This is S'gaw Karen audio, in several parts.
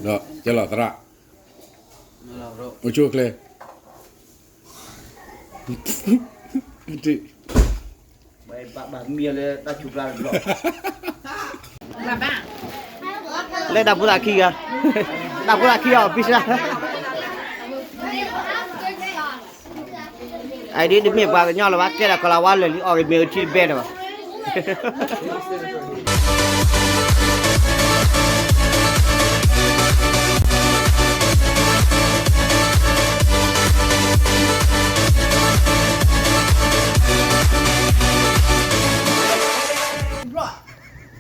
ဒီးကဲလီၤသရၣ်, အိၣ်ဆူၣ်အိၣ်ချ့, လၢတၢ်ဖိသၣ်ခံဂၤ, တၢ်ဖိသၣ်ခံဂၤအီၣ်ပံစါ အဒ်တမ့ၢ်ပှၤကညီလၢၤဘၣ်, ကဲဒၣ်ကီၤလၤဝါလၢာ်လံ အီၣ်ဂ့ၤမ့ၤအထံတဘဲဒီးဘၣ်.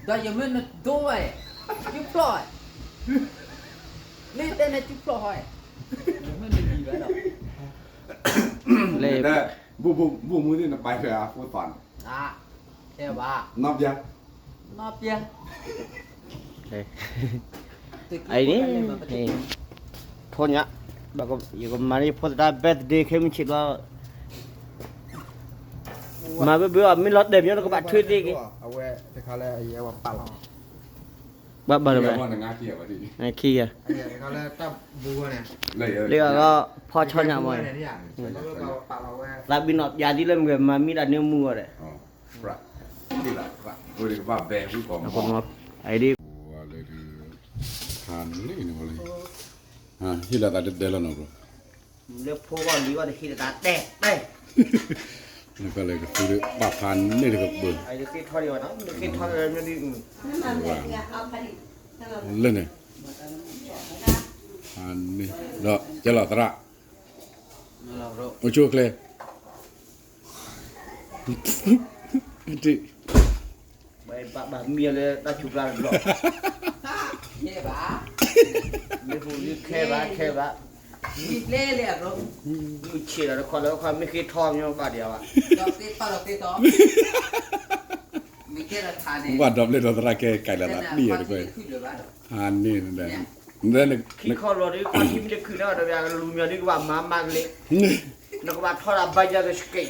ဒီးယမ့ၢ်နဒိဝဲ, ကဖျီၣ်, မ့ၢ်တဲန့ၣ်ကဖျီၣ်ဟီ, ယမ့ၢ်နလံၤဝဲဒီး လၢ ဘူၣ်မူသ့ၣ်နပာ်ဖဲအဖိသၣ်န့ၣ်, ထဲဘၣ်, နီၢ်ပျဲ, နီၢ်ပျဲ, အံၤန့ၣ်, ဖိညါ, ယကမၤန့ၢ်ယဖိသဒါ birthday ခဲမုၢ်ဆ့ၣ်လီၤ, မၤဘၣ်ဘၣ်အီၤ မ့ၢ်လီၤတဲာ်မ့ၢ် နကဘၣ်ထွဲသ့က့ၤ, အဝဲတခါလၢအယဲဝဲပာ်လီၤ ဘၣ်ဘၣ်လၢၤဘၣ်, ခံဂၤ, လၢအဂီၢ် ဖီဆီညါမ့ၢ်, သးဘံၣ်နီၣ်ပျးဒ်လၢမ့ၢ်မၤမံဒၣ်န့ၣ်မူအီၤဒီး, အဒ်, ဟ့ၣ်လီၤသးတတဲလီၤနီၤဘျီ, လၢဖိဂီၢ်လံၤဂီၢ်တဟ့ၣ်လီၤသးတဲတဲ နကလဲၤကသူဒ်ပာ်ဖးန့ၢ်တကပၤ, လၢန့ၣ်, ဒီးကဲလီၤသရၣ်, အိၣ်ဆူၣ်အိၣ်ချ့, ဘၣ်ဘၣ်မံလၢတၢ်ဆူးကျါတဘျီ, ခဲဘၣ်, မ့ၢ်ဟူးလံခဲဘၣ်ခဲဘၣ်, မုၢ်ဆ့ၣ်ဒီးတခီလၢခီမ့ၢ်ဃ့ထီမ့ၢ်ဘၣ်ဒံးဘၣ်, ပှၤဒီပလ့ၣ်ဒီးသရၣ်ကဲကဲလီၤသးဒ်အံၤတကွဲၢ်, ဟါန့ၣ်, ခံခီလီၤဒ်ခီထံမ့ၢ်တခုၣ်န့ၣ်ဒီး လူၤမီၤဒ်ကဘၣ်မၤမၤကလဲာ်, နကဘၣ်ထီၣ်ဒၣ်ဘါယါကဆှဲး,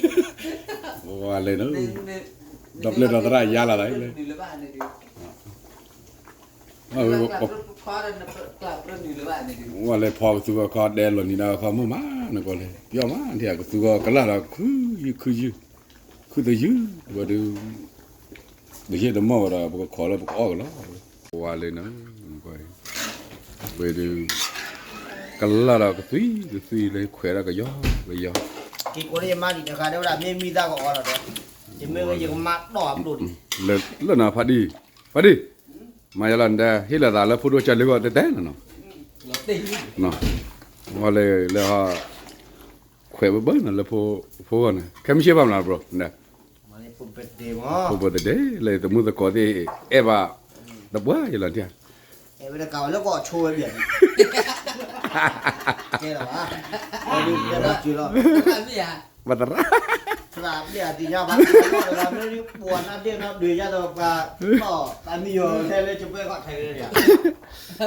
ဝဲလဲၣ်, ဒီပလ့ၣ်ဒီးသရၣ်ယါလီၤသးလၢ ဝဲလဲၤဖီကသူကခီဒဲးလီၤနံၤဒၣ်ခီမုၢ်မး နကီၢ်လဲၣ် ပျီမး ဒ်ကသူကီၢ်ကလၢ်ဒီးခုယုၢ်ခုယုၢ်, ခုသယုၢ်, ဝဲဒုး, ပဟ့ၣ်တမီၢ်ဝဲဒီး ပကခိးလၢပကအီၣ်ကလီၤ, ဝဲလဲၣ်န, ဝဲဒုး, ကလၢ်ဒီးကသွံကသွံလၢခွဲးဒီးကယီကယီ, က့ၤကိးလၢယမါဒံးတဂၤဒဲဝဲဒၣ် မ့ၢ်မံသးကအီၣ်လီၤဒီး, ယမ့ၢ်ဝဲယကမါတီၢ်အပျိၢ်ဒံး, လၢနဖးဒံၣ်, ဖးဒံၣ်, မၤယလီၤနဒဲ ဟ့ၣ်လီၤသးလၢဖိဒိၣ်ကၢ်လၢဂီၢ်တဲတဲနီၤနီၤ, ဝဲလဲၣ်လၢ ခွဲးဘၣ်ဘၣ်နီၤလၢဖိဂီၢ်န့ၣ် ခဲမုၢ်ဆ့ၣ်ဘၣ်မနုၤ bro နဒဲ, ဖိ birthday လၢသမုၢ်သကိးသ့ၣ် အဲၣ်ဘၣ်, တပှၢ်ယလီၤတံၢ်, ဝဲတကးဝဲလၢကီၢ်ဆိဝဲဘၣ်, ကဲလီၤဘၣ်, လီၤ, ဘၣ်သရၣ်, သရၣ်ဘၣ်တံၢ်ညါဘၣ်, မ့ၢ်ပှၤနါဒ့ၣ်နီၣ်ဒုးယါဒီးပှၤ, တၢ်မံယီၤထဲလၢကပှဲၤခီၣ်ထဲလၢယၤ,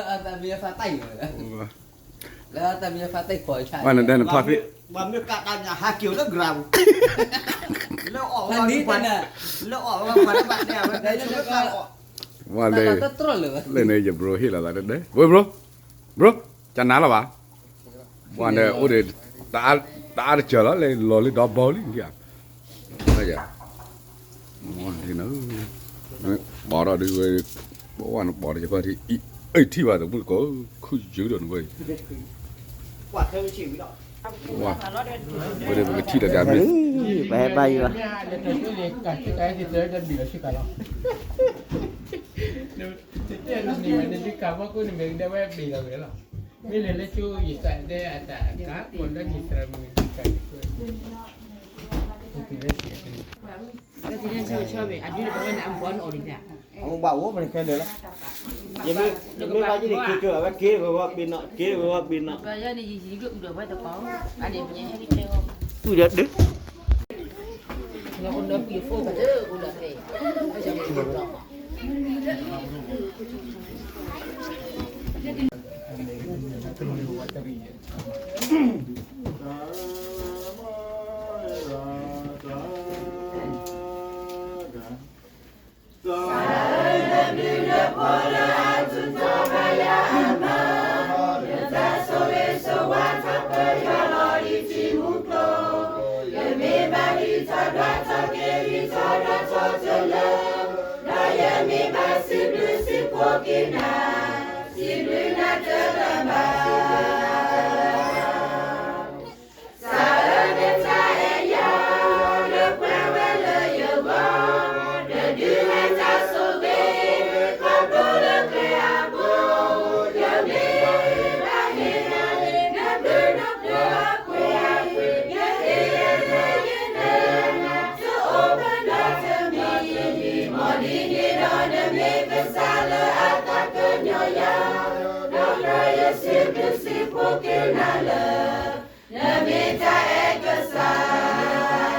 တၢ်မံယီၤဖးတၢ်အံၤ, လၢတၢ်မံယီၤဖးတၢ်အံၤ, ပှၤမ့ၢ်ကးတၢ်ညါဟးက့ၤလၢ gram, လၢအီၣ်ဝဲ, လၢအီၣ်ဝဲပှၤတဘၣ်တဲဝဲ, ဝဲလဲၣ်, လၢန့ၣ်ယ bro ဟ့ၣ်လီၤသးတဒဲ, ဝဲ bro, bro, ကနၤလီၤဘၣ်, ပှၤန့ၣ်အိၣ်ဒီး, တအါတစၢၤလီၤ လဲၤလီၤလၢဒီဘီလံ, ပီၤထီၣ်ဒ်ဝဲ, ပဝဲနပီၤဒီးယဖၢထံ, အ့ၣ်ထံၣ်ဘၣ်သမုၢ်သကိး, ခုယုၢ်ဒီးနဝဲအံၤ, ဝဲဒၣ်ပကထံၣ်ဒီးတၢ်မ့ၢ်, ပဟဲဘါယွၤ, အမ့ၢ်ဘၣ်အိၣ်မနုၤခဲလၢာ်လီၤ, ယမ့ၢ်ဘၣ်ယန့ၣ်က့ၤကၢၤ အဝဲက့ၤဂီၤဂီၤပ့ၤနီၣ် က့ၤဂီၤဂီၤပ့ၤနီၣ်, အုၣ်ဒီးဒုး သးလၢဘျုးလၢဖှိၣ်လၢအထူးထီၣ်ဘၣ်ယၤအမၤ စံးဘျုးစံးဖှိၣ်က့ၤနၤလၢ နမ့ၢ်တၢ်အဲၣ်ကစၢ်.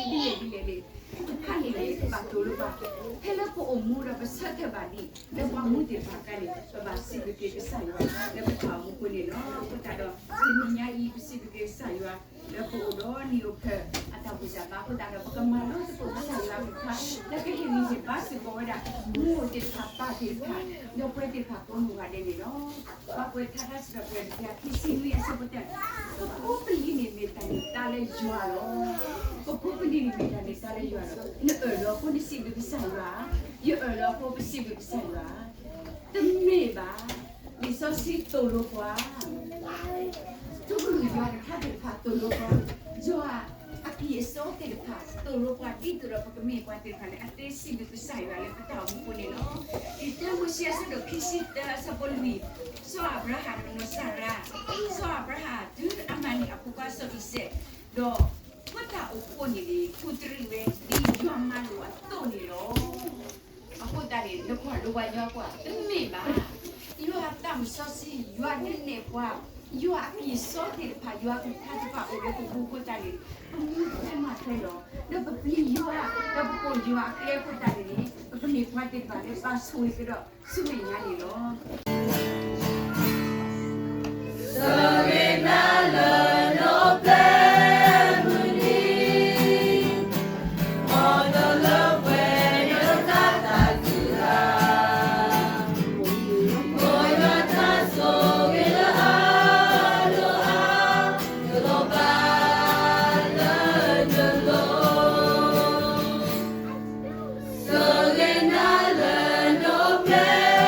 ဒ်လဲၣ်ဒ်လဲၣ်န့ၣ် တဖၣ်န့ၣ်န့ၣ် ပဘၣ်သိၣ်လိပှၤ, ဖဲလၢပအိၣ်မူဒီးပဆၢထၢၣ်ဘၣ်ဒံး လၢပှၤမူသ့ၣ်တဖၣ်အကျါန့ၣ် ပဘၣ်စံးဘျုးက့ၤကစၢ်ယွၤ လၢပတၢ်အိၣ်မူအဃိန့ၣ်လီၤ. အဃိသတးဒီး တနံၤညါအံၤ ပစံးဘျုးက့ၤကစၢ်ယွၤ လၢပအိၣ်ဒီးနံၣ်အိၣ်ဖျဲၣ် အတၢ်ဘူၣ်တၢ်ဘါအဃိသတးဒီး ပကမၤလိသကိးကစၢ်ယွၤအကလုၢ်ကထါ လၢကဟ့ၣ်ဂံၢ်ဟ့ၣ်ဘါစ့ၢ်ကီးဝဲဒၣ် မူအိၣ်သ့ၣ်တဖၣ် ပၢ်သ့ၣ်တဖၣ် ဒီးပှၤသ့ၣ်တဖၣ်ကိးမုၢ်ဂၤဒဲးန့ၣ်လီၤ. ပှၤကွဲးထါတၢ်စံးထီၣ်ပတြၢၤတကယၤခံဆံနွံအဆၢဖိတၢ ပဖိပလံၤန့ၣ်မ့ၢ်တၢ်န့ၢ်သါလၢယွၤလီၤ. ပဖိပလံၤန့ၣ်မ့ၢ်တၢ်န့ၢ်သါလၢယွၤလီၤ. နအၢၣ်လီၤအဃိနစံးဘျုးကစၢ်ယွၤ, ယအၢၣ်လီၤအဃိပစံးဘျုးကစၢ်ယွၤ, တမ့ၢ်ဘၣ်. လံာ်စီဆှံသိၣ်လိပှၤ ထူကလုၢ်ယွၤကထါသ့ၣ်တဖၣ်သိၣ်လိပှၤ, ယွၤအကံၢ်အစီသ့ၣ်တဖၣ်သိၣ်လိပှၤ ဒ်သိးဒီးပကမ့ၢ်ပှၤသ့ၣ်တဖၣ်လၢအသ့စံးဘျုးကစၢ်ယွၤလၢပတၢ်အိၣ်မူအဃိန့ၣ်လီၤ. လံာ်တၢမိၤၡ့အဆၢဒိၣ်ခံဆံသၢအဆၢဖိလွံၢ်, စီၤအၤဘြၤဟၣ်ဒီးနီၢ်စၤရါ, စီၤအၤဘြၤဟၣ်တုၤအမၤန့ၢ်အဖိခွါစီၤအံၤစဲး, ဒီးဖိသၣ်အိၣ်ဖှိၣ်န့ၣ်န့ၣ် ကူၣ်တရံးဝဲဒ်ယွၤမၤလိာ်အသိးန့ၣ်လီၤ. အဃိသတးန့ၣ် နကွၢ်လိပှၤညီကွၢ် တမ့ၢ်ဘၣ်. ယွၤအသးမုၢ်စီဆှံ ယွၤဒုးနဲၣ်ပှၤ, ယွၤအကံၢ်အစီသ့ၣ်တဖၣ် ယွၤအကလုၢ်ကထါသ့ၣ်တဖၣ်အိၣ်လၢပပူၤအဃိသတးန့ၣ် ပမူထွဲမၤထွဲလီၤ. ဒီးပပျံၤယွၤ ဒီးပကိးယွၤအကျဲအဃိသတးန့ၣ်န့ၣ် ပကမ့ၢ်ပှၤသ့ၣ်တဖၣ်လၢဘၣ်ဆိၣ်ဂ့ၤက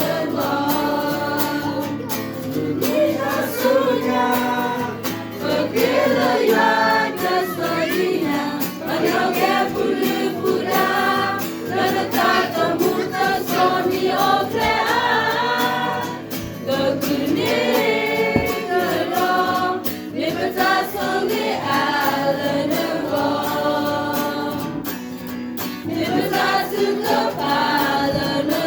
ဒီးဆူမဲာ်ညါန့ၣ်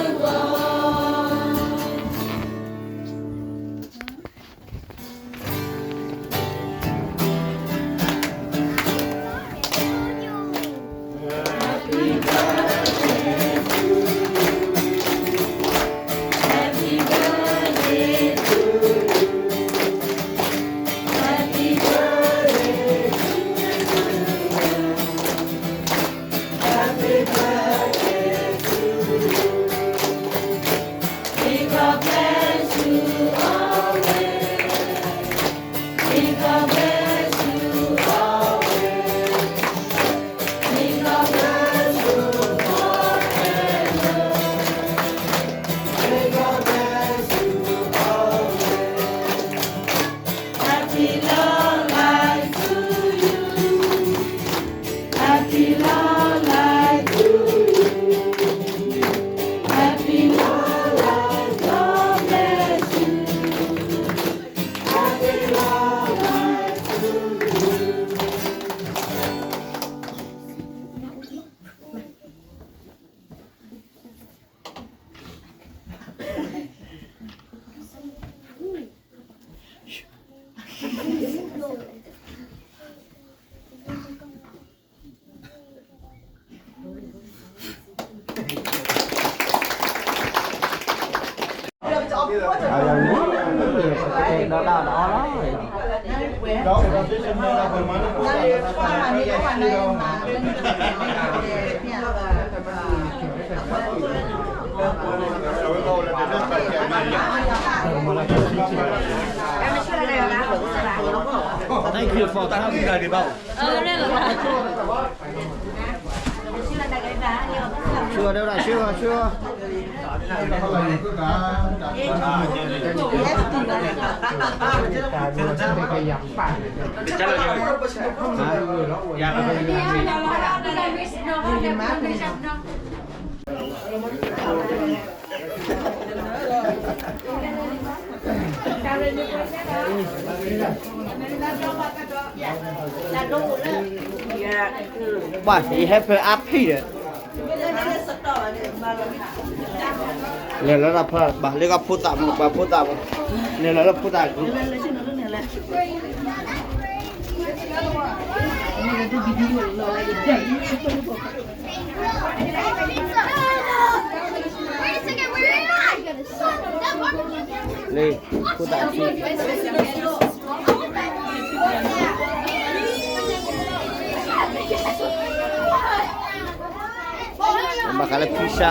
လီၤ. Thank you for coming, Gary Bao. Sure, sure, sure. ဘၣ်ယဟဲဖၢအါဖံဒီး လဲၤလီၤတၢ်ဖၢဘၣ်လၢကဖိသၣ်မး ပှၤဖိသၣ်မး လဲၤလီၤလၢဖိသၣ် လၢဖိသၣ်ခံ ဘၣ်ဃးလၢ pizza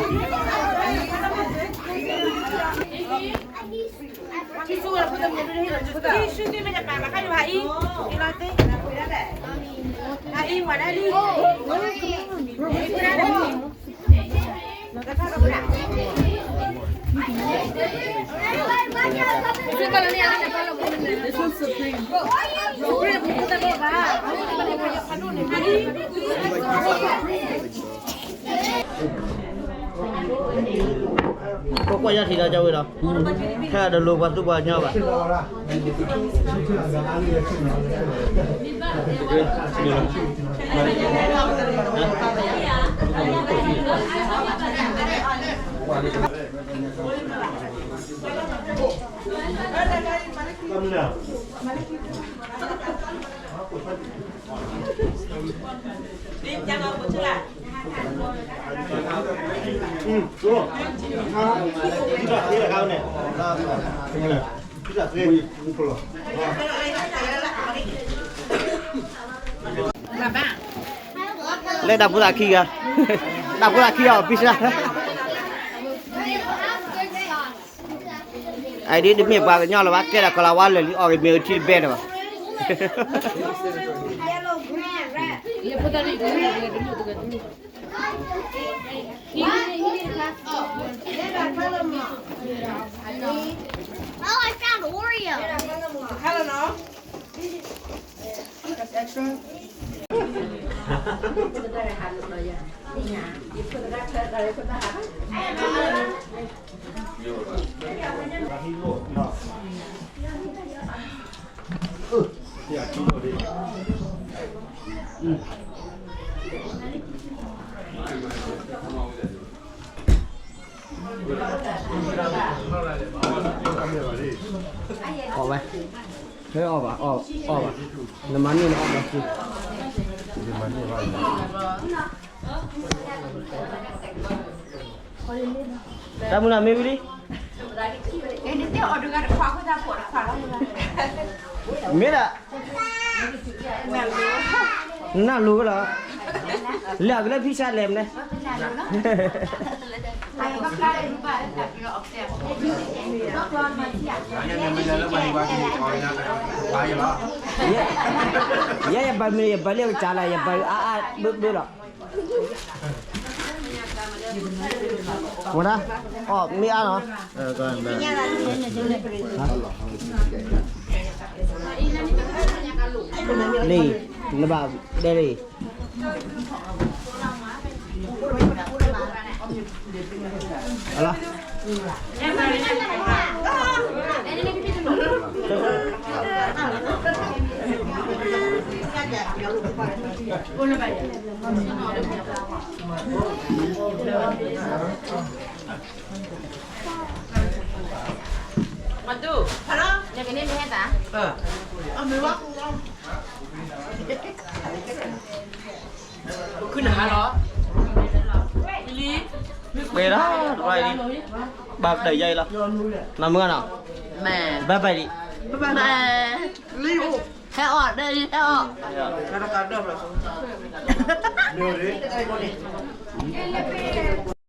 ကွၢ်ကွၢ်ယၢ်ထံးဒီးကဝ့ၤဒီး ခဲဒီးလိာ်ပှၤသူပှၤကညီဘၣ် လၢတၢ်ဖိသၣ်ခံဂၤ တၢ်ဖိသၣ်ခံဂၤအီၣ် pizza အဒ်တမ့ၢ်ပှၤကညီလၢၤဘၣ် ကဲတၢ်ကီၤလၤဝါလၢာ်လံအီၣ်ဂ့ၤမ့ၢ်အထံတဘဲဒီးဘၣ် Oh, I found Oreo. Ơ, ba. Thế ơ ba, ơ, ơ ba. Nó mà nên ơ ba chứ. Tao muốn làm mê đi. Mê đã. Nà lùa lơ. Lẹo kơ lơ phi sa lem nê. Yă, yă, yă bal mê, yă bal leo kơ chả là yă bal a a bơ bơ lơ. Ủa đó. Ơ, mê ăn hả? Đi, nó bảo đây đi. Alo. Madu, hello. Nè kơ nê mê hê ta? Ơ, mê wa ku. Bơ khư nà hà lò. Bê lí. Bê đó, tụi bay đi. Ba đẩy dây lắm. Mà mưa nào? Mẹ. Bye bye đi. Bye bye. Mẹ. Lý ụ. Hé ọ, đây đi, hé ọ.